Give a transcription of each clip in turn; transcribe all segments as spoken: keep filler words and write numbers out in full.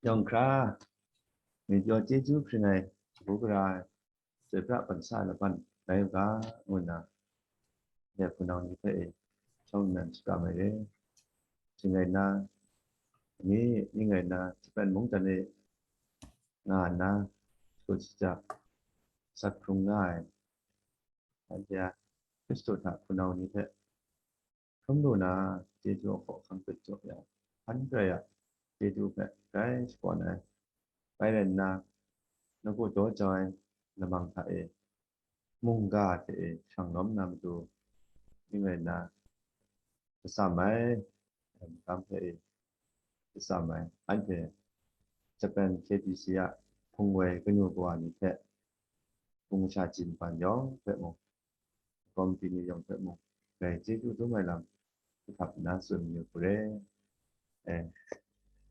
Yawng hkra, myit yaw chyeju hpring ai shagu gara ai, chyoi pra ban sa ai laban rai u ga, ngu nna, ya hpunau ni hpe e, shawng nnan shakram ai re. Shing rai nna, ni, ning rai nna, Japan mungdan e nga nna, shakut shaja, sak hkrung nga ai, anhte a Hkristu hta hpunau ni hpe hkrum lu na, chyeju a hkawhkam dut jaw ya, hpan rai a, chyeju hpe grai shakawn ai. Bai rai nna, lagu daw jau ai lamang hta e, mungga hte e shang lawm na matu, ning rai nna, Katsam ai, magam hpe e, katsam ai, anhte Japan K B C a hpung woi kanu kawa ni hpe, hpung sha chyin ban yawng hpe mung, komiti ni yawng hpe mung, grai chyeju dum ai lam, kahtap nna tsun yu hku re. Eh,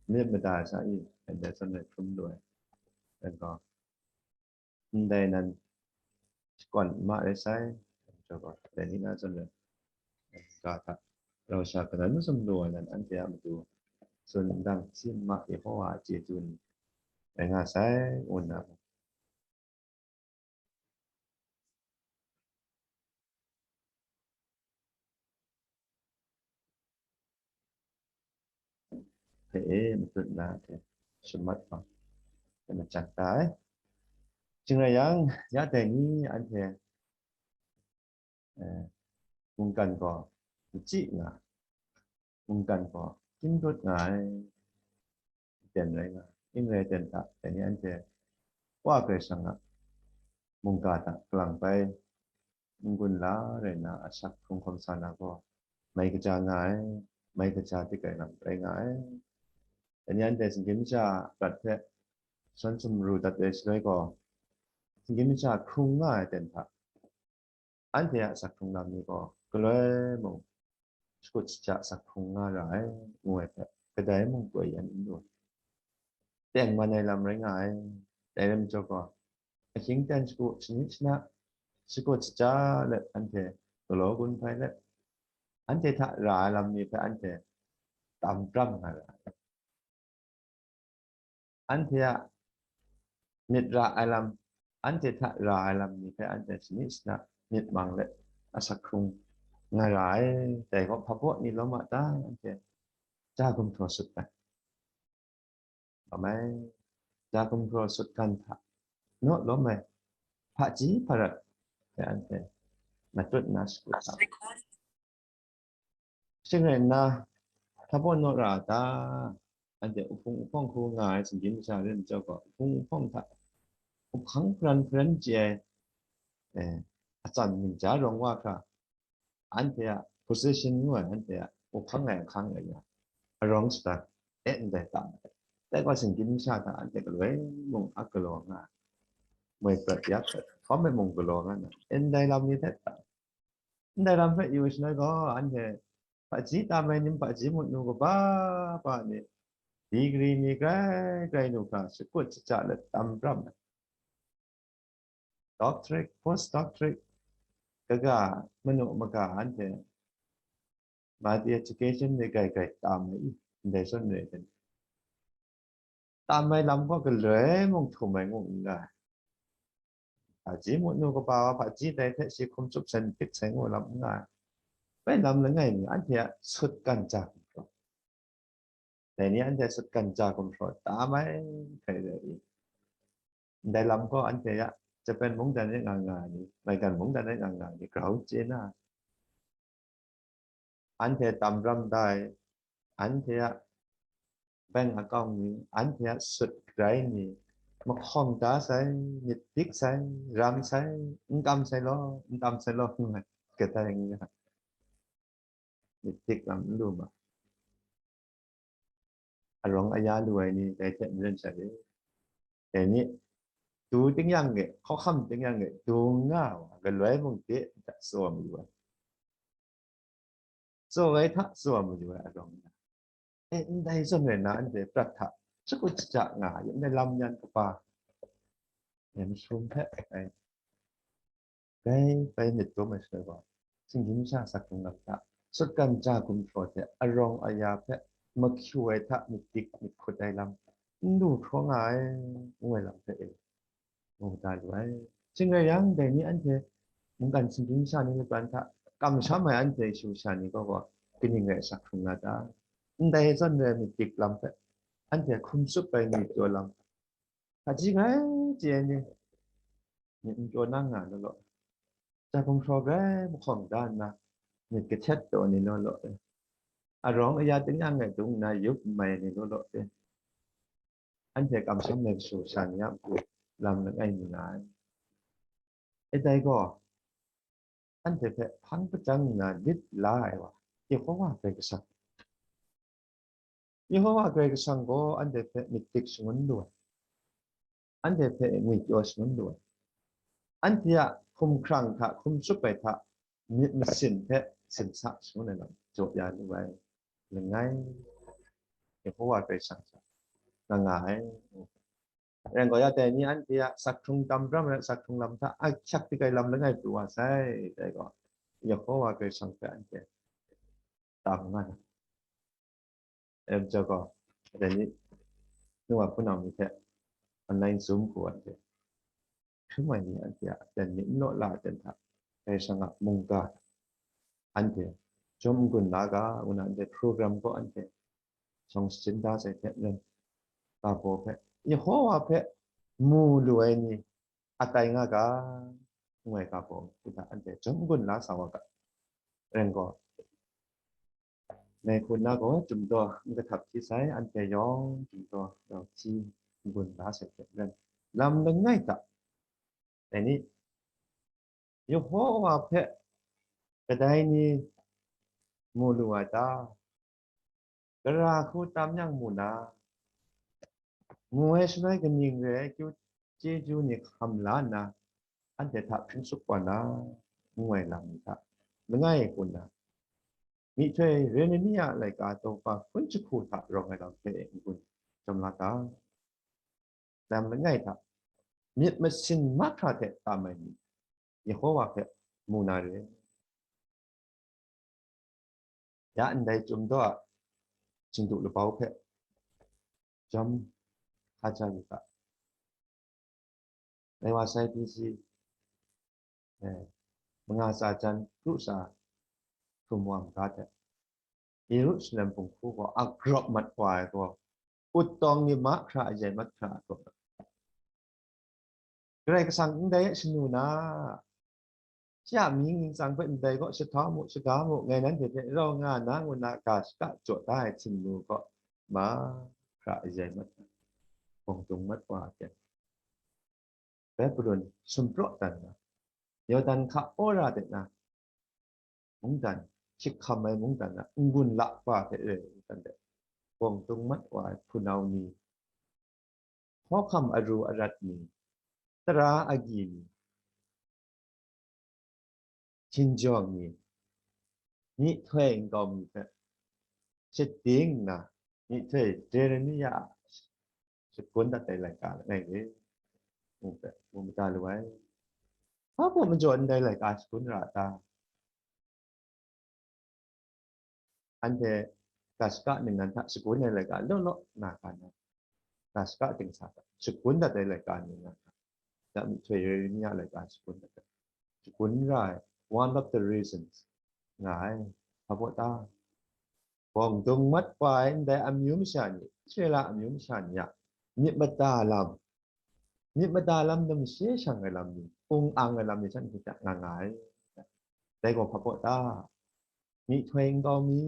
myit mada ai sha i, ndai zawn e hkrum lu ai, dan gaw, ndai nan shakawn n ma rai sai, dai ni na zawn e, ga hta rau sha kanan mazum lu ai nan anhte a matu tsun ndang si n ma, Yehowa a chyeju ni rai nga sai, ngu nna hpe e matut na hte shamat hpang, hpe machat da ai. Shing rai yang, ya dai ni anhte, eh, mungkan gaw machyi nga, mungkan gaw kying dut nga ai, aten rai nga ai. Ning rai aten hta, dai ni anhte Wa Karai Kasang a mungga hta kalang bai n-gun la rai nna, asak hkrung hkawm sa na gaw, mai kaja nga ai, mai kaja dik ai lam rai nga ai. Dai ni anhte shinggyim masha prat hpe shawn sumru dat ai shaloi gaw, shinggyim masha hkrung nga ai aten hta, anhte a asak hkrung lam ni gaw galoi mung, shakut shaja asak hkrung nga ra ai, ngu ai hpe, kadai mung poi yan n lu. Tengman ai lam rai nga ai. Dai rai majaw gaw, ahkying ten shagu, shani shana, shakut shaja let anhte galaw gun hpai let, anhte hta ra ai lam ni hpe anhte tam pram nga ra ai. Anhte a myit ra ai lam, anhte hta ra ai lam ni hpe anhte shani shana myit mang let asak hkrung nga ra ai. Dai gaw hpabaw ni lawm a ta? Anhte ja gumhpraw sutgan, lawm ai, ja gumhpraw sutgan hta naw lawm ai hpaji hparat hpe anhte matut nna shakut sa. Shing rai nna, hpabaw naw ra a ta? Anhte uhpung uhpawng hku nga ai shinggyim masha rin chyawm gaw, uhpung uhpawng hta, uhpang hparan hparan chye ai, eh, atsam ningja rawng wa hkra, anhte a position ngu ai, anhte a uhpang ai ahkang rai nga, arawng shada e ndai tam ai. Dai gaw, shinggyim masha hta anhte galoi mung a galaw nga ai, moi prat ya prat hkawm ai mung galaw nga na, ndai lam ni hpe tam. Ndai lam hpe yu shaloi gaw, anhte hpaji tam ai ni, hpaji mutnu kaba ba ni, degree ni grai grai nu hkra shakut shaja let tam pram ai. Doctorate, post doctorate, kaga, manu maga anhte multi education ni grai grai tam ai i, ndai zawn re ai. Tam ai lam gaw galoi mung htum ai ngu n ga ai. Hpaji mutnu kaba wa hpaji dai hte shi hkum tsup sai, myit dik sai ngu lam n nga ai. Bai lam langai mi anhte a sutgan ja gumhpraw, dai ni anhte sutgan ja gumhpraw tam ai hkrai rai i, ndai lam gaw anhte a Japan mungdan e nga nga ai ni, maigan mungdan e nga nga ai ni grau chye na ai. Anhte tam ram da ai, anhte a bank account ni, anhte a sut grai ni, mahkawng da sai, myit dik sai, ram sai, n kam sai law, n tam sai law, ngu ai, kadai ngu ai, myit dik lam n lu ma. Arawng aya lu ai ni dai hte maren sha re. Dai ni, du ting yang e, hkawhkam ting yang e, du nga wa, galoi mung de, da tsaw mayu ai. Tsaw ai hta tsaw mayu ai arawng nga. E, ndai zawn rai nna, anhte prat hta shakut shaja nga ai, ndai lam yan kaba, yan sum hpe, ai, grai bai myit dum ai shaloi gaw, shinggyim masha sak hkrung lam hta, sutgan ja gumhpraw hte arawng aya hpe mahkyu ai hta myit dik myit hkut ai lam, n lu hkraw nga ai, ngu ai lam hpe e, mu da lu ai. Shing rai yang, dai ni anhte mungkan singgyim sha ni lakran hta kamsham ai anhte shu sha ni gaw, gaw kaning rai sak hkrung na ta? Ndai zawn rai myit dik lam hpe, anhte hkum tsup ai myit pyaw lam hta, hpaji grai chye ai ni, myit n pyaw nang nga law law, ja hkum hkraw grai mahkawng da nna, myit kahtet taw ni law law e, arawng aya tingnyang e dung nna yup n mai ai ni law law e, anhte kamsham ai kashu sha ni a matu lam langai mi nga ai. E dai gaw, anhte hpe hpang hpajang nna lit la ai wa, Yehova Karai Kasang. Yehova Karai Kasang gaw anhte hpe myit dik shangun lu ai, anhte hpe ngwi pyaw shangun lu ai, anhte a hkumhkrang hta hkum tsup ai hta myit masin hpe sin sa shangun ai lam jaw ya lu ai. Langai, Yehova Karai Kasang hta nga nga ai. Rai gaw, ya dai ni anhte a sak hkrung tam ram ai sak hkrung lam hta ahkyak dik ai lam langai pru wa sai, dai gaw, Yehova Karai Kasang hpe anhte tam nga na. Em, jaw gaw, dai ni, nu wa hpunau ni hte online Zoom hku anhte hkrum ai ni anhte a aten ni n law la aten hta, Karai Kasang a mungga anhte jawm n-gun la ga, ngu na anhte program gaw anhte shawng shachyun da sai hte maren, ga baw hpe, Yehova hpe mu lu ai ni a tai nga ga, ngu ai ga baw hta anhte jawm n-gun la sa wa ga. Rai gaw, ngai hku nna gaw, chyum daw n kahtap hti sai, anhte yawng chyum daw yawng hti n-gun la sai hte maren, lam langai hta, dai ni, Yehova hpe kadai ni mu lu ai ta? Gara hku tam yang mu na, mu ai shaloi kaning re ai kyu chyeju ni hkam la nna, anhte hta hpring tsup wa na, ngu ai lam ni hta langai hku nna, myihtoi Yeremia laika daw hpa hpun jahku hta rawng ai lam hpe n-gun jawm la ga. Lam langai hta, myit masin mahkra hte tam ai ni, Yehova hpe mu na re. Ya ndai Chyum Daw a Chingdu Labau hpe jawm hkaja yu ga. Dai wa sai B C, eh, manga tsa jan kru tsa hkrum wa maga hte, Yerusalem Bunghku gaw a grawp mat wa ai gaw, ut tawng ni mahkra ayai mahkra a grawp mat. Karai Kasang ndai e shanu na, shi a mying ningsang hpe ndai gaw shahtau mu, shaga mu, ngai nanhte hpe rau nga na ngu na ga shaka jaw da ai Htingnu gaw mahkra ayai mat, bawng dung mat wa ai hte, Babilon sumpraw dan na, Yawdan hka wora de na, mungdan, hkyik hkam ai mungdan a n-gun lakpa hte re ai mungdan de, bawng dung mat wa ai hpunau ni, hkawhkam aru arat ni, tara agyi ni, hkinjawng ni, myihtoi nkau mi hpe shading nna, myihtoi Jeremia a shagun dat ai laika langai re, ngu hpe mu mada lu ai. Hpa baw majaw ndai laika shagun ra a ta? Anhte ga shaka ningnan hta shagun ai laika law law na ga na, ga shaka dingsa hta shagun dat ai laika ningnan hta, da myihtoi Yeremia laika shagun dat ai, shagun ra ai, one of the reasons nga ai. Hpa baw ta? Bawng dung mat wa ai ndai amyu masha ni, Israela amyu masha ni a myit mada lam, myit mada lam, numshe shang ai lam ni, ung ang ai lam ni, shanhte hta nga nga ai. Dai gaw hpa baw ta? Myihtoi nkau mi,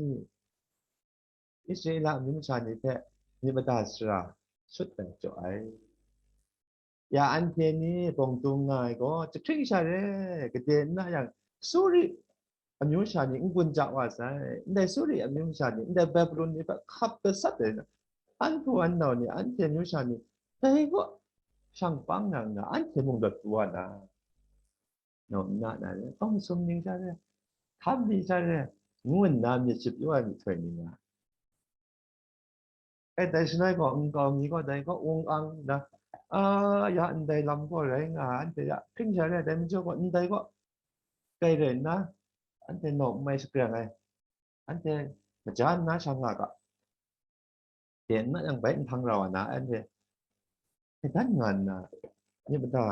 Israela amyu masha ni hpe myit mada sara sut ai jaw ai. Ya anhte ni bawng dung nga ai gaw, jahkring sha re, gade n na yang, Suri amyu masha ni n-gun ja wa sai, ndai Suri amyu masha ni, ndai Babilon ni hpe hkap gasat ai, an hpu an nau ni, anhte amyu masha ni, dai kaw shang pang na nga, anhte mung lawt pru wa na, naw nna na re, kawng sum ning sha re, hkam ni sha re, ngu nna myit shapyaw ai myihtoi ni nga. E, dai shaloi gaw, nkau mi gaw dai gaw wung ang da, a, ya ndai lam gaw rai nga, anhte ya hpring sha re, dai majaw gaw, ndai gaw kai rai nna, anhte naw n mai shagrang ai, anhte maja nna sha nga ga. Yen na yang bai nhpang rau na, anhte hkaidan nga nna, myit mada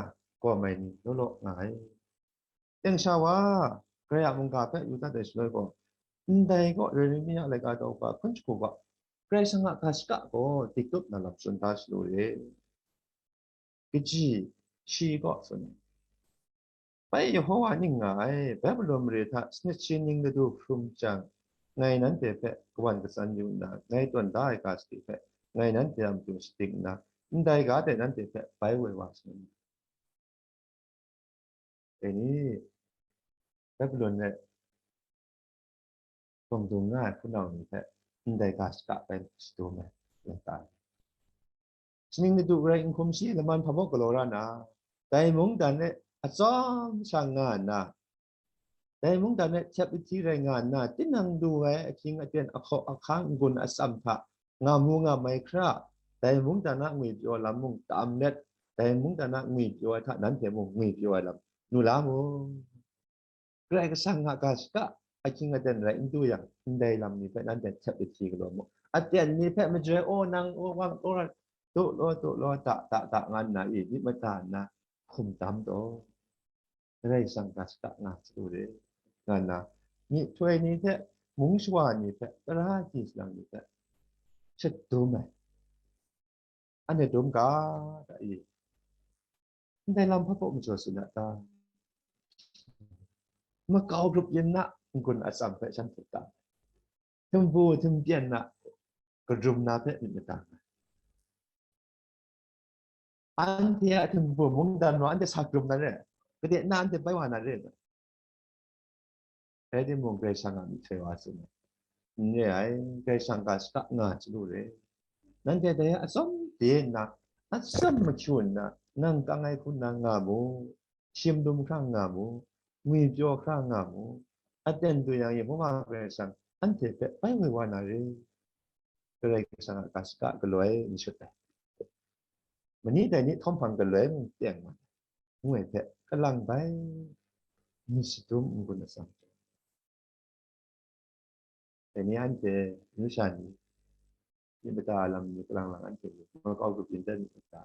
gaw mai ni law law nga ai. Teng sha wa, Karai a mungga hpe yu dat ai shaloi gaw, ndai gaw Yeremia laika daw hkun shagu gaw, Karai Kasang a ga shaka gaw diktup na lam tsun da shalu re. Kaji, shi gaw tsun ai. Bai Yehowa ning nga ai, Babilon mare hta sanit shi ning ladu hkrum jang, ngai nanhte hpe kawan katsan yu nna, ngai tawn da ai ga sadi hpe, ngai nanhte a matu shadik nna, ndai ga de nanhte hpe bai woi wa sai. Dai ni, Babilon e bawng dung nga ai hpunau ni hpe ndai ga shaka bai shadum ai, ngai ta. Shaning ladu garai n hkum shi laman hpa mawk galaw ra na, dai mungdan e atsawm sha nga nna, dai mungdan e tyep lahti rai nga nna, tinang lu ai ahkying aten, ahkaw ahkang, n-gun atsam hta nga mu nga mai hkra, dai mungdan a ngwipyaw lam mung tam let, dai mungdan a ngwipyaw ai hta nanhte mung ngwipyaw ai lam nu la mu. Karai Kasang a ga shaka ahkying aten rai n du yang, ndai lam ni hpe nanhte hkyep lahti galaw mu. Aten ni hpe majaw, "O nang, o wang, o rat, du law, du law, da, da, da," nga nna i, myit mada nna hkum tam taw, Karai Kasang ga shaka nga chyalu re, nga nna, myihtoi ni hte, mung shawa ni hpe, tara hti salang ni hpe, shadum ai. Anhte dum ga, da i. Ndai lam hpa baw majaw tsun a ta? Makau grup yin na, n-gun atsam hpe shanhte ta? Htingbu htingpyen na, karum na hpe myit madan ai. Anhte a htingbu mungdan wa anhte sa karum na re, kade na anhte bai wa na re. Rai timung, Karai Kasang a myihtoi wa tsun ai. N re ai, Karai Kasang ga shaka nga chyalu re. Nanhte dai atsawm de nna, atsawm mahkyu nna, nang kang ai hku nna nga mu, shim dum hkra nga mu, ngwipyaw hkra nga mu, aten du yang Yehova Karai Kasang anhte hpe bai woi wa na re. Karai Kasang a ga shaka galoi n shut ai. Mani dai ni htawm hpang galoi mung teng wa, ngu ai hpe kalang bai, myit shadum n-gun atsam. Dai ni anhte, masha ni, myit mada lam ni kalang lang anhte ni, makau grup yin dan myit mada,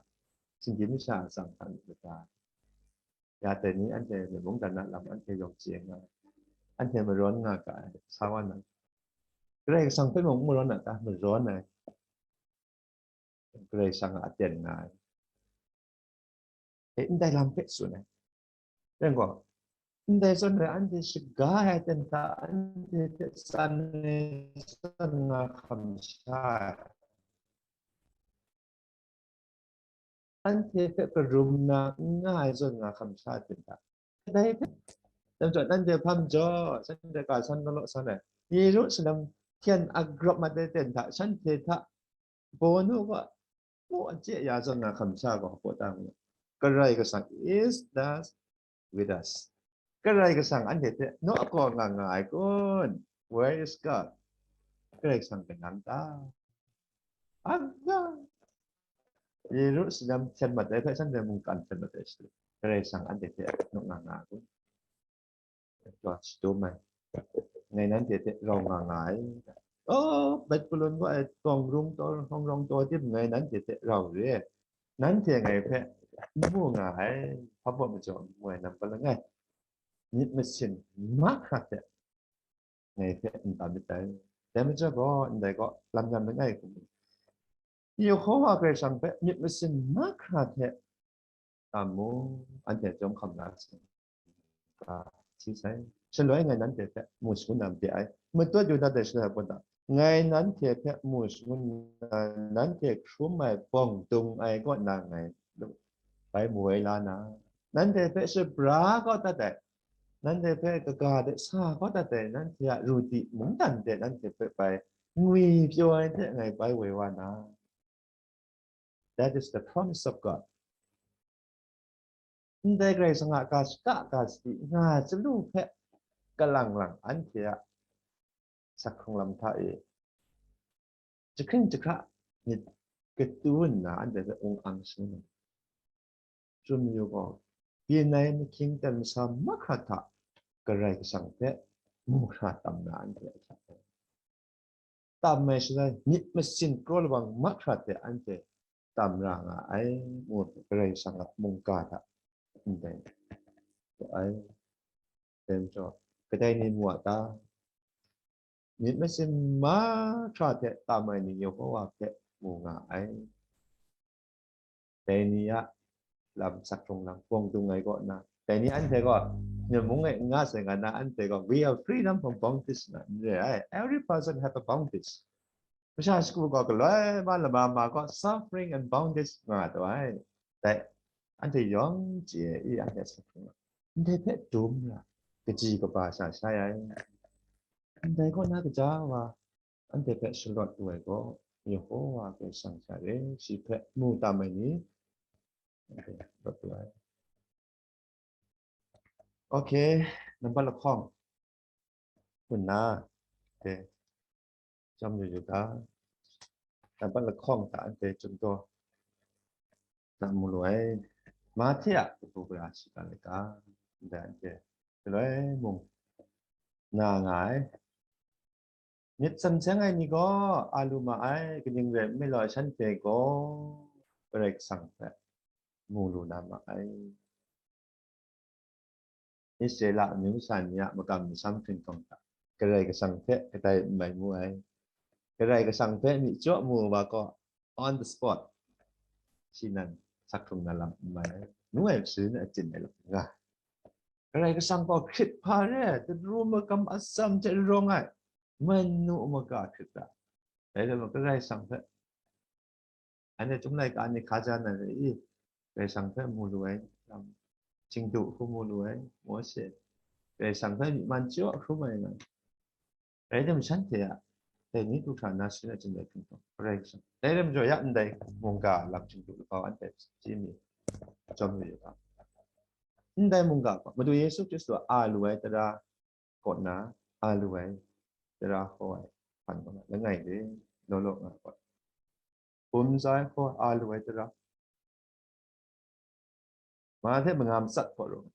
shinggyim masha atsam hta myit mada, ya dai ni anhte mungdan a lam anhte yawng chye nga, anhte marawn nga ga ai, sa wa na, Karai Kasang hpe mung n marawn a ta? Marawn ai. Karai Kasang a aten nga ai. E, ndai lam hpe tsun ai. Rai gaw, ndai zawn rai anhte shaga ai aten hta, anhte hte tsan ai zawn nga hkam sha ai. Anhte hpe karum na n nga ai zawn nga hkam sha ai hta, dai hpe, dai majaw, nanhte hpa majaw, shanhte ga san galaw san ai, Yerusalem hkyen a grap mat ai ten hta, shanhte hta baw nu ga, mu a chye ya zawn nga hkam sha gaw, hpaw ta ngu, Karai Kasang is thus with us. Karai Kasang anhte hte naw kaw nga nga ai kun? Where is God? Karai Kasang kanang ta? Aga! Yerusalem hten mat ai hpe, shanhte mungkan hten mat ai shi, Karai Kasang anhte hte naw nga nga ai kun? Taw shadum ai. Ngai nanhte hte rau nga nga ai. Oh, Babylon wa ai tawng rung taw, hawng rawng taw tim ngai nanhte hte rau re ai. Nanhte ngai hpe n mu nga ai, hpa baw majaw n mu ai, nampat langai, myit masin mahkra hte ngai hpe n tam myit dai. Dai majaw gaw, ndai gaw, lam yan langai hkum, Yehova Karai Kasang hpe myit masin mahkra hte tam mu, anhte chyawm hkam na sai, nga si sai. Shaloi ngai nanhte hpe mu shangun na made ai, matut yu dat ai shaloi hpa ta? Ngai nanhte hpe mu shangun na, nanhte hkrum ai bawng dung ai kaw na ngai bai mu ai la na, nanhte hpe shabra kau dat ai, nanhte hpe kaga de sa kau dat ai, nanhte a ru di mungdan de nanhte hpe bai ngwi pyaw ai hte ngai bai woi wa na. That is the promise of God. Ndai Karai Kasang a ga shaka ga sadi nga chyalu hpe kalang lang anhte a sak hkrung lam hta e jahkring jahkra myit katu nna anhte hpe ung ang shangun ai. Tsun yu gaw, byin ai mahkying ten masa mahkra hta Karai Kasang hpe mu hkra tam na anhte a hta e. tam ai shaloi, myit masin kraw lawang mahkra hte anhte tam ra nga ai, ngu Karai Kasang a mungga hta ndai ai. Dai majaw, kadai ni mu a ta? Myit masin mahkra hte tam ai ni Yehowa hpe mu nga ai. Dai ni a lam sak hkrung lam, bawng dung ai kaw na, dai ni anhte gaw, Ngun mung e n nga sai nga na, anhte gaw, "We are freedom from bondage," na n re ai. Every person have a bondage. Masha shagu gaw galoi ma lama ma gaw suffering and bondage nga taw ai. Dai, anhte yawng chye i, anhte sak hkrung lam, ndai hpe dum ra, kaji kaba sha shai ai. Ndai kaw na kaja wa, anhte hpe shalawt lu ai gaw, Yehowa Karai Kasang sha re, shi hpe mu tam ai ni, anhte shalawt lu ai. Okay, nambat lahkawng. Hpun na, okay, chyam yu yu ga. Nambat lahkawng hta anhte chymdaw na mu lu ai. Mahte a kabu gara shiga laika, ndai anhte galoi mung na nga ai. Myit tsan seng ai ni gaw a lu ma ai, kaning rai nme law, shanhte gaw Karai Kasang hpe mu lu na ma ai. Israela amyu masha ni a makam masham hpring hkawng hta, Karai Kasang hpe kadai n mai ngu ai. Karai Kasang hpe myi jaw mu ai wa gaw, on the spot, shi nan sak hkrung na lam n mai ai, ngu ai, sharin achyin ai lam nga. Karai Kasang gaw hkrit hpa re ai, daru magam atsam hte rawng ai, manu maga hkrit ra. Dai rai, Karai Kasang hpe, anhte Chyum laika ni hkaja na re i, Karai Kasang hpe mu lu ai, Htingdu hkrum mu lu ai, Mawshe, Karai Kasang hpe myi man jaw hkrum ai nga. Rai tim, shanhte a dai ni du hkra na sharin achyin ai hpring hkawng, Karai Kasang. Dai rai majaw, ya ndai mungga lam Htingdu lahkau anhte chye mi, chyam mi yu ga. Ndai mungga gaw, Madu Yesu Hkristu a lu ai tara kaw na, a lu ai tara hkaw ai hpan kaw na, langai re, law law nga gaw, hpum za ai hkaw a lu ai tara, ma hte manga matsat hkaw rawng,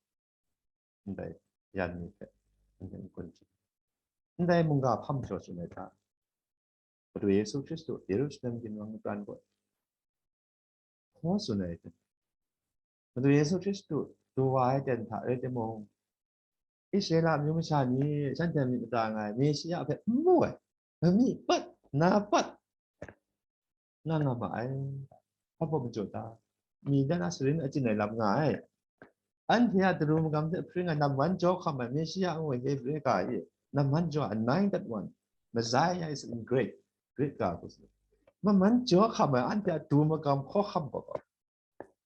ndai yan ni hpe, ndai n-gun hte, ndai mungga hpa majaw tsun ai hta, Madu Yesu Hkristu Yerusalem ginwang lapran kaw hkaw tsun ai hte, Madu Yesu Hkristu du wa ai ten hta rai timung, Israela amyu masha ni shanhte myit mada nga ai Meshia hpe n mu ai, amying pat, na pat, nga nga ma ai. Hpa baw majaw ta? Mi dan a sharin achyin ai lam nga ai. Anhte a daru magam hte hpring ai, namman jaw hkam ai, Meshia ngu ai Hebre ga e, namman jaw, anointed one, Messiah is in Greek, Greek ga hku sa. Namman jaw hkam ai, anhte a daru magam hkaw hkam gaw,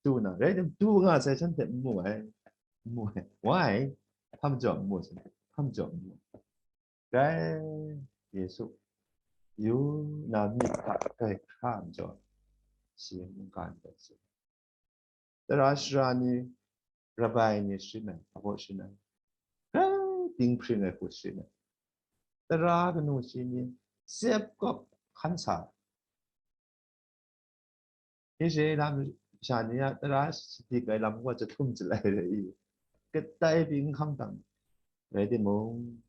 du na, rai tim, du nga sai shanhte n mu ai, n mu ai. Why? Hpa majaw n mu sai, hpa majaw n mu. Dai Yesu yu na myit hta grai hkra majaw, shi mungga ndai tsun. Tara sara ni, rabai ni sharin ai, abaw sharin ai, grai dinghpring ai hku sharin ai. Tara kanu shi ni, tsep kawp hkan sa. Israela masha ni a tara shadik ai lam gaw jahtum jalai rai i, kadai pyi n hkang dang. Rai timung,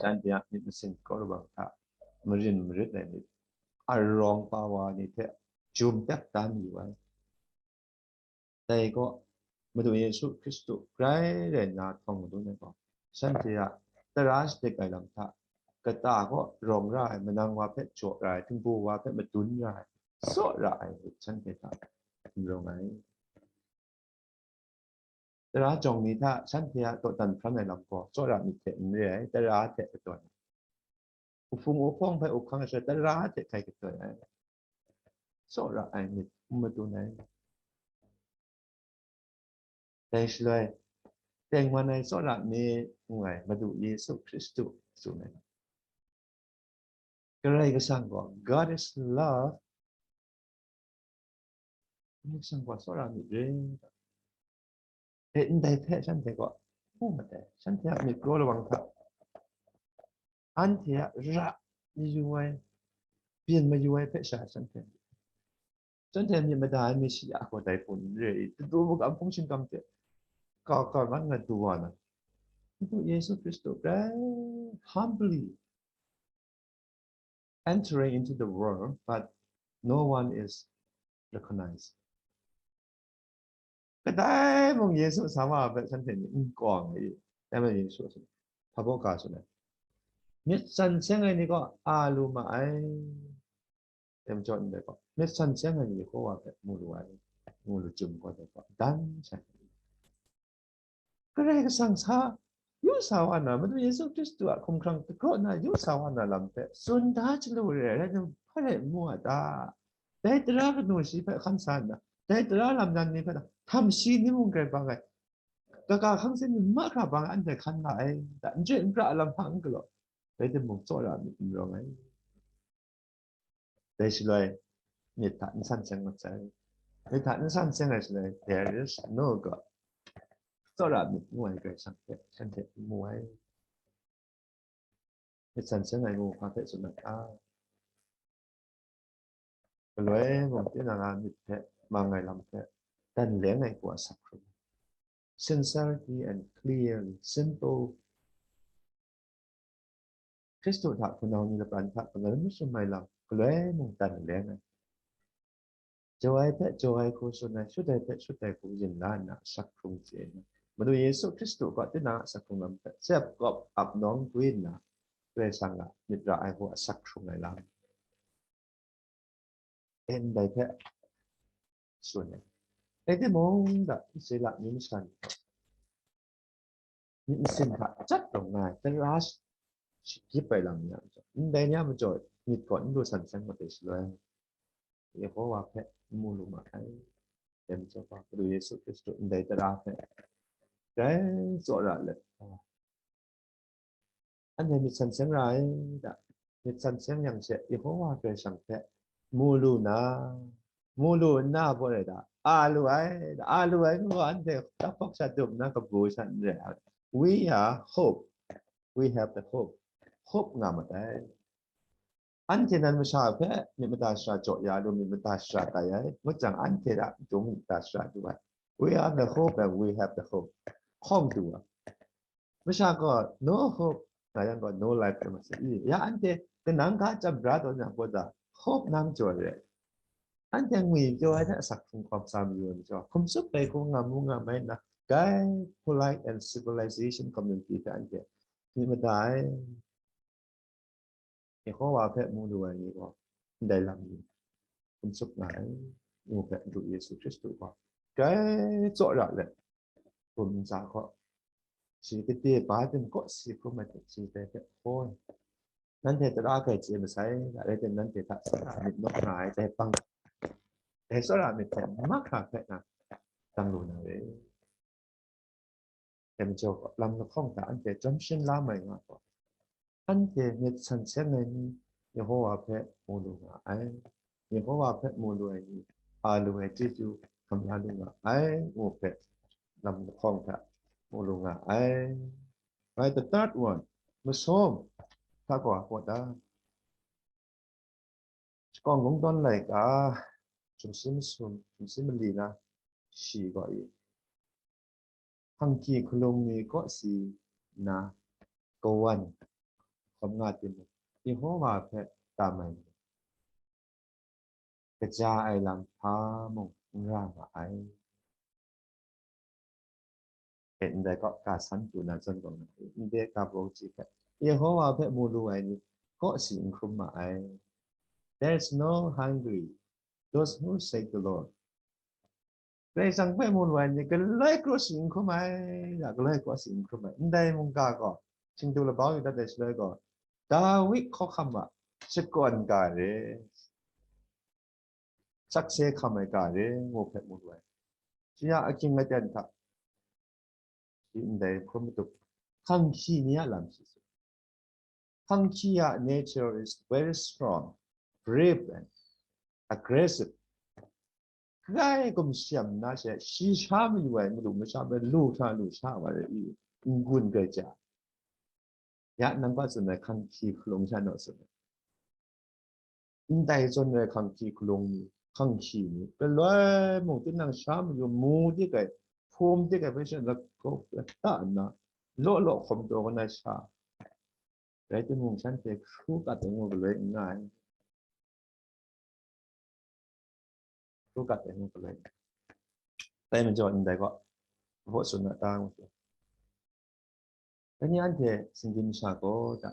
shanhte a myit masin kraw lawang hta marin marit ai myit, arawng pa wa ni hte jum tep dan yu ai. Dai gaw, Madu Yesu Hkristu grai rai nna htawng madun ai gaw, shanhte a tara shadik ai lam hta, kata kaw rawng ra ai, manang wa hpe jaw ra ai, htingbu wa hpe madun ra ai, tsaw ra ai myit shanhte hta n rawng ai. Tara jawng ni hta shanhte a dawdan hpran ai lam gaw, tsawra myit hte n re ai, tara hte katawn ai. Uhpung uhpawng hpe uhkang ai shaloi, tara hte hkai katawn ai. Tsawra ai myit n madun ai. Dai shaloi, tengman ai tsawra myit ngu ai Madu Yesu Hkristu tsun ai. Karai Kasang gaw, God is love. Karai Kasang gaw tsawra myit re. E, ndai hpe shanhte gaw, mu mat ai, shanhte a myit kraw lawang hta, anhte a ra mayu ai, byin mayu ai hpe sha shanhte, shanhte myit mada ai Meshia gaw dai hpung n re i, dadu magam hpung shingkang hte kau kau ngat ngat du wa na, Madu Yesu Hkristu grai humbly entering into the world, but no one is recognized. Kadai mung Yesu sa wa hpe shanhte ni n kawng ai, dai majaw Yesu sa, hpa baw ga tsun ai, myit san seng ai ni gaw a lu ma ai. Dai majaw ndai gaw, myit san seng ai ni Yehowa hpe mu lu ai, mu lu chyum gaw dai gaw, dan sha. Karai Kasang sa, yu sa wa na, Madu Yesu Hkristu a hkumhkrang dagraw na yu sa wa na lam hpe tsun da chyalu re ai, rai tim, hpa rai n mu a ta? Dai tara kanu shi hpe hkan sa nna, dai tara lam nan ni hpe htam shi ni mung grai bang ai, kaga hkang sin ni mahkra bang ai, anhte hkan nga ai, da, n chye n pra ai lam hpa n galaw, rai timung, tsawra myit n rawng ai. Dai shaloi, myit hta n san seng mat sai. Myit hta n san seng ai shaloi, there is no God. Tsawra myit ngu ai Karai Kasang hpe shanhte n mu ai. Myit san seng ai ngu hpa hpe tsun ai a? Galoi mung tinang a myit hpe mang ai lam hpe dan leng ai hku a sak hkrum. Sincerity and clearly, simple. Hkristu hta hpunau ni lapran hta galoi masham ai lam galoi mung dan leng ai. Jaw ai hpe jaw ai hku tsun ai, shut ai hpe shut ai hku yin la nna asak hkrung chye ai. Madu Yesu Hkristu gaw tinang a asak hkrung lam hpe cep kawp ap nawng gwi nna, Karai Kasang a myit ra ai hku asak hkrung ai lam. E, ndai hpe tsun ai. Rai timung, da, Israela amyu masha ni gaw myit masin hta chyat rawng nga ai, tara shi-, shi gyip ai lam ni a majaw, ndai ni a majaw myit gaw n lu san seng mat ai shaloi, Yehowa hpe n mu lu ma ai. Dai majaw gaw, Madu Yesu Hkristu ndai tara hpe grai tsawra let, anhte myit san seng ra ai, da, myit san seng yang she, Yehowa Karai Kasang hpe mu lu na, mu lu nna, baw rai da, a lu ai, da, a lu ai, ngu anhte tahpawk sha dum nna kabu sha n re ai. We are hope. We have the hope. Hope nga mat ai. Anhte nan masha hpe myit mada shara jaw ya lu, myit mada shara tai ai, ngut jang, anhte a matu myit mada shara du ai. We are the hope and we have the hope. Hkawng du ai. Masha gaw no hope nga yang gaw no life rai mat sai. I, ya anhte kanang ga chyam bra taw na, gaw da, hope nang jaw re. Anhte ngwi pyaw ai hte asak hkrung hkawm sa mayu ai majaw, hkum tsup ai hku ngam mu ngam ai nna, grai polite and civilization community hte anhte myit mada ai. Yehowa hpe mu lu ai ni gaw ndai lam ni hkum tsup nga ai, ngu hpe Madu Yesu Hkristu gaw grai tsawra let, hkum ntsa gaw, shi kade ba tim kaw si hkrum ai hte shi dai hpe hkaw ai. Nanhte tara grai chye masai, rai tim, nanhte hta tsawra myit nawk nga ai dai hpang, dai tsawra myit hte mahkra hpe na dang lu na re. Dai majaw gaw, lam lahkawng hta anhte jawm shin la mai nga gaw, anhte myit san seng ai ni Yehowa hpe mu lu nga ai. Yehowa hpe mu lu ai ni, a lu ai chyeju hkam la lu nga ai, ngu hpe lam lahkawng hta mu lu nga ai. Right, the third one, masum hta gaw a kaw ta? Shakawn Kungdawn laika, sumshi masum, sumshi mali na shi gaw i, hkanghki hkalung ni kaw si nna kawan hkawm nga timung, Yehowa hpe tam ai ni, kaja ai lam hpa mung n ra nga ai. E, ndai kaw, ka san pru na zawn gaw, ndai ka baw chyi hpe, Yehowa hpe mu lu ai ni kaw si n hkrum ma ai. There's no hungry, those who seek the Lord. Karai Kasang hpe mu lu ai ni galoi kaw si n hkrum ai, ya, galoi kaw si n hkrum ai. Ndai mungga gaw, Htingdu labau yu dat ai shaloi gaw, Dawi hkawhkam a shakawn ga re, sakse hkam ai ga re, ngu hpe mu lu ai. Shi a ahkying aten hta, shi ndai hkrum matuk, hkanghki ni a lam shi tsun. Hkanghki a nature is very strong, brave and aggressive. Grai gumshem na she, shi sha mayu ai madu masha hpe lu hkra lu sha wa ai, i, n-gun grai ja. Ya, nang hpa tsun ai hkanghki hkalung sha naw tsun ai. Ndai zawn ai hkanghki hkalung ni, hkanghki ni, galoi mung tinang sha mayu mu dik ai, hpum dik ai hpe sha lagaw lata nna, law law hkawm taw kau na sha rai timung, shanhte hkru kat ai ngu galoi n nga ai. Hkru kat ai ngu galoi. Dai majaw ndai gaw, hpaw tsun na ta ngu. Dai ni anhte singgyim masha gaw da,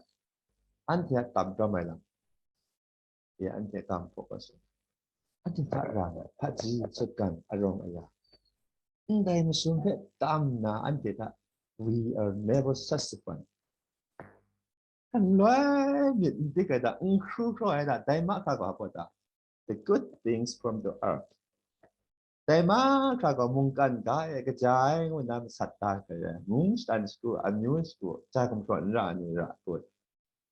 anhte a tam kawm ai lam, ya anhte kam hpaw kawt sung, anhte hta ra ai hpaji, sutgan, arawng aya, ndai masum hpe tam nna anhte hta, we are never satisfied. Galoi myit n dik ai da, n hkru hkraw ai da, dai mahkra gaw hpaw da, the good things from the earth. Dai mahkra gaw mungkan ga e kaja ai ngu na masat da hkrai ai. Mung shatan shagu, amyu shagu, ja gumhpraw n ra ai ni ra kut,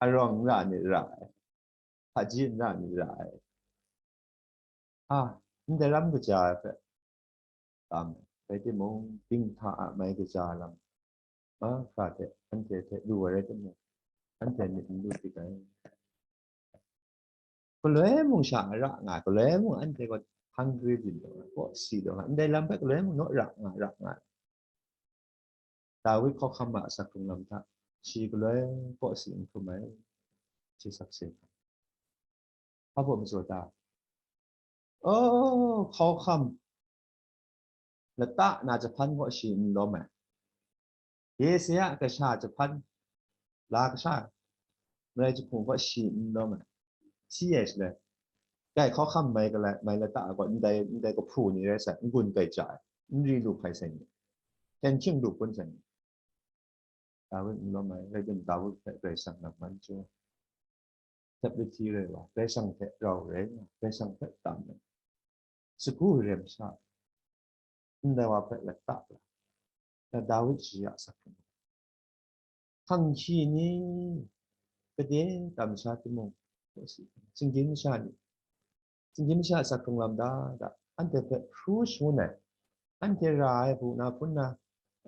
arawng n ra ai ni ra ai, hpaji n ra ai ni ra ai. A, ndai lam kaja ai hpe tam ai, rai timung, dinghta a mai kaja lam, mahkra hte anhte hte lu ai rai timung, anhte myit n lu dik ai. Galoi mung sha a ra nga, galoi mung anhte gaw hungry byin taw nga, kawsi taw nga, ndai lam hpe galoi mung naw ra nga, ra nga. David hkawhkam a asak hkrung lam hta, shi galoi kawsi n hkrum ai, shi sakse. Hpa baw matsaw ta? Oh, hkawhkam lata na jahpan gaw shi n lawm ai. Yesaya kasha jahpan, la kasha, malai jahpung gaw shi n lawm ai. Si ai shaloi, dai hkawhkam mai galai, mai lata gaw ndai, ndai kahpu ni rai sai, n-gun kai ja ai, n ri lu hpai sai ni, hkyen hkying lu hpun sai ni. David n lawm ai, rai timung, David hpe Karai Kasang lam man chye, stability rai wa, Karai Kasang hte rau rai nga, Karai Kasang hpe tam ai, sagu rem sha, ndai wa hpe lata la, na David shi a asak hkrung, hkang hkyi ni, gade tam sha timung, singgyim masha ni, singgyim masha asak hkrung lam da, da, anhte hpe hkru shangun ai, anhte ra ai bu na hpun na,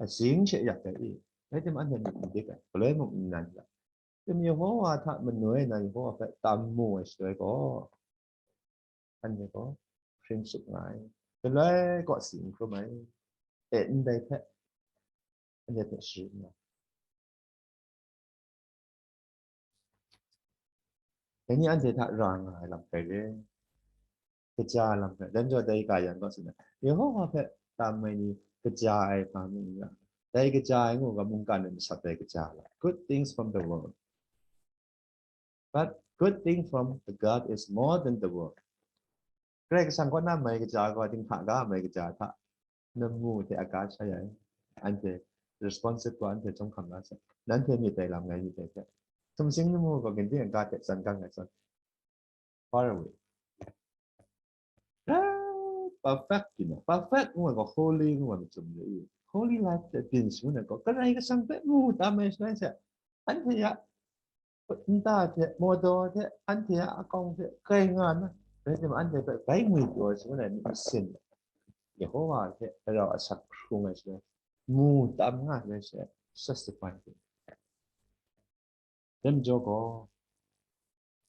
azing she yak ai i, rai timung, anhte myit n dik ai, galoi mung n nan ga. Rai timung, Yehowa hta manoi na Yehowa hpe tam mu ai shaloi gaw, anhte gaw hpring sut nga ai, galoi kawsi n hkrum ai, e, ndai hpe anhte hpe sharin nga ai. Dai ni anhte hta ra nga ai lam hkrai re, kaja lam hkrai, dai majaw dai ga yang gaw, tsun ai, Yehowa hpe tam ai ni kaja ai hpa mi n ra, dai kaja ai ngu ga, mungkan e masat ai kaja lam, good things from the world. But good thing from the God is more than the world. Karai Kasang kaw na mai kaja gaw, dinghta ga mai kaja hta, namu hte aga shai ai. Anhte responsive gaw anhte chyawm hkam la sai. Nanhte myit dai lam ngai myit dai hte, sumsing namu gaw ginding aga hte tsan gang ai zawn, far away. Perfect, you know, perfect ngu ai gaw holy ngu ai machyum re i. Holy life hte byin shangun ai gaw, Karai Kasang hpe mu tam ai shaloi she, anhte a nta hte, mawdaw hte, anhte a akawng hte kai nga na, rai timung, anhte hpe bai ngwi pyaw ai shangun ai myit masin, Yehowa hte rau asak hkrung ai shaloi, mu tam nga ai shaloi she, justify hte. Dai majaw gaw,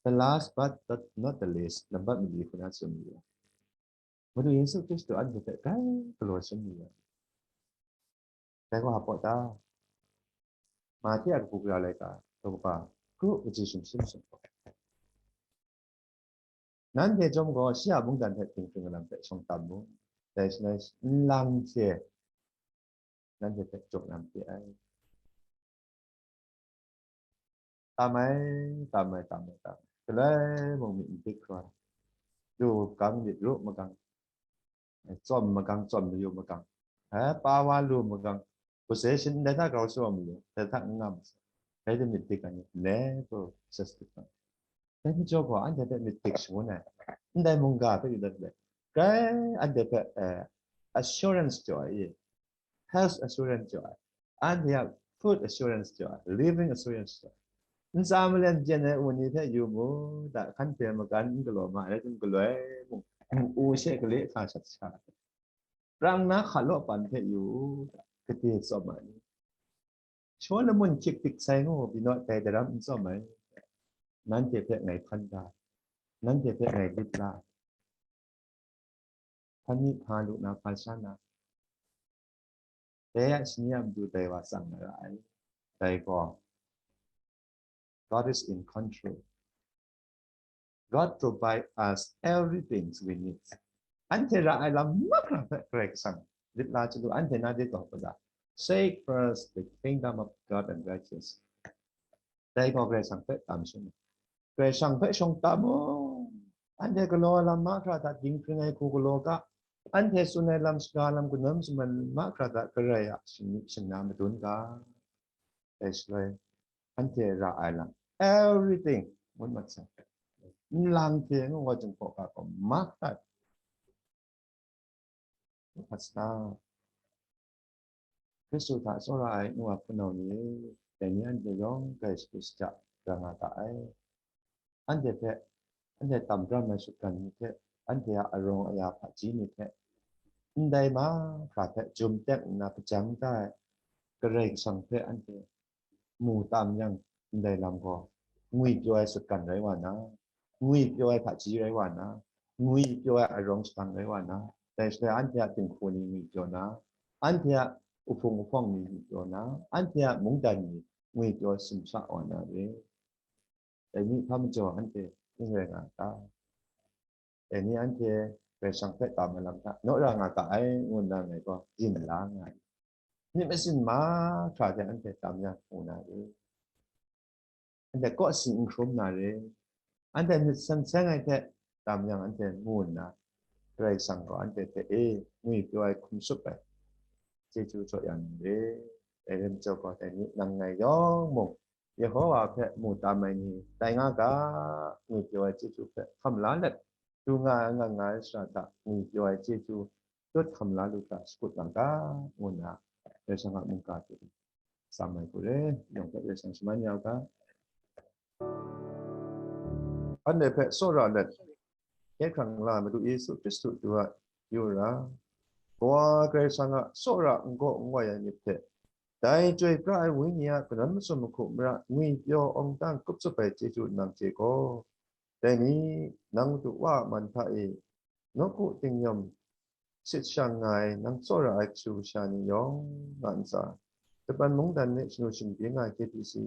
the last but not the least, nambat mali hku na tsun mayu ai, Madu Yesu Hkristu anhte hpe grai galaw shangun mayu ai. Dai gaw hpa ta? Mahte a kabu gara laika, daw kaba, kru kaji sumsum sumgaw. Nanhte chyawm gaw shi a mungdan hte dinghpring lam hpe shawng tam mu. Dai shaloi nlang hte nanhte hpe jaw na made ai. Tam ai, tam ai, tam ai, tam ai. Galoi mung myit n dik hkra, lu gang myit ru magang, tsawm magang, tsawm mayu magang, eh, pa wa lu magang, possession ndai hta grau shawa mayu, ndai hta n ngam, dai hte myit dik ai ni, never justify. Dai majaw gaw, anhte hpe myit dik shangun ai, ndai mungga hpe yu dat let, grai anhte hpe, eh, assurance jaw ai, health assurance jaw ai, anhte a food assurance jaw ai, living assurance jaw ai. Ntsa malen jen ai u ni hpe yu mu, da, hkan hpe magan n galaw ma ai, rai timung, galoi mung, u she gale hka shat sha ai. Prang na hka law pan hpe yu u, da, gade tsawm ai. Shawlamun hkyik tik sai ngu, binaw dai daram n tsawm ai. Nanhte hpe ngai hpan da, nanhte hpe ngai lit la, hpa mi hpa lu na, hpa sha na, dai a shani a matu dai wa tsang na ra ai. Dai gaw, God is in control. God provide us everything we need. Anhte ra ai lam mahkra hpe Karai Kasang lit la chyalu, anhte na de taw hkra, "Seek first the kingdom of God and righteousness." Dai gaw Karai Kasang hpe tam shing, Karai Kasang hpe shawng tam u. Anhte galaw ai lam mahkra hta dinghpring ai hku galaw ga, anhte tsun ai lam, saga lam, kanawn sumnan mahkra hta Karai a shingni shingna madun ga. Dai shaloi, anhte ra ai lam, everything, ngut mat sai. Nlang hte ngu wa jingkaw ga gaw mahkra hkrat sa. Hkristu hta tsawra ai n-, wa hpunau ni e, dai ni anhte yawng Karai Yesu Hkristu hta ra nga ga ai. Anhte hpe, anhte tam daram ai sutgan ni hte, anhte a arawng aya hpaji ni hte, ndai mahkra hpe jum teng nna hpajang da ai Karai Kasang hpe anhte mu tam yang, ndai lam gaw ngwipyaw ai sutgan rai wa na, ngwipyaw ai hpaji rai wa na, ngwipyaw ai arawng sutgan rai wa na, dai shaloi anhte a dinghku ni ngwipyaw na, anhte a uhpung uhpawng ni ngwipyaw na, anhte a mungdan ni ngwipyaw simsa wa na re. Dai ni hpa majaw anhte n rai nga ta? Dai ni anhte Karai Kasang hpe tam ai lam hta naw ra nga ga ai, ngu nna ngai gaw yin la nga ai. Myit masin mahkra hte anhte tam yang, ngu na re. Anhte kawsi n hkrum na re. Anhte myit seng seng ai hte tam yang, anhte ngu nna, Karai Kasang gaw anhte hte e ngwipyaw ai hkum tsup ai chyeju jaw ya na re. Dai rai majaw gaw, dai ni nang ngai yawng mung, Yehowa hpe mu tam ai ni tai nga ga, ngwipyaw ai chyeju hpe hkam la let, du nga ai, nga nga ai sara hta ngwipyaw ai chyeju tut hkam la lu hkra shakut nga ga, ngu nna Karai Kasang a mungga hte tsam ai hku re, yawng hpe Karai Kasang shaman ya u ga. Anhte hpe tsawra let, hkye hkrang la Madu Yesu Hkristu du ai, yu ra, Kawa Karai Kasang a tsawra n gaw n wai ai myit hte, dai Chyoi pra ai Wenyi a kanawn masum mahku mara ngwipyaw awng tang kup tsup ai chyeju nang chye gaw, dai ni, nang Madu Wa a man hta e nawku tingyawm sit shang nga ai nang tsawra ai kashu kasha ni yawng a ntsa, Japan mungdan hte shanu shingbyin nga ai K B C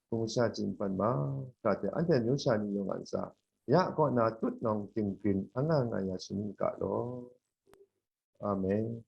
hpung sha chyin pan mahkra hte anhte amyu sha ni yawng a ntsa, ya kaw na tut nawng dinggrin anga nga ya shani ga law. Amen.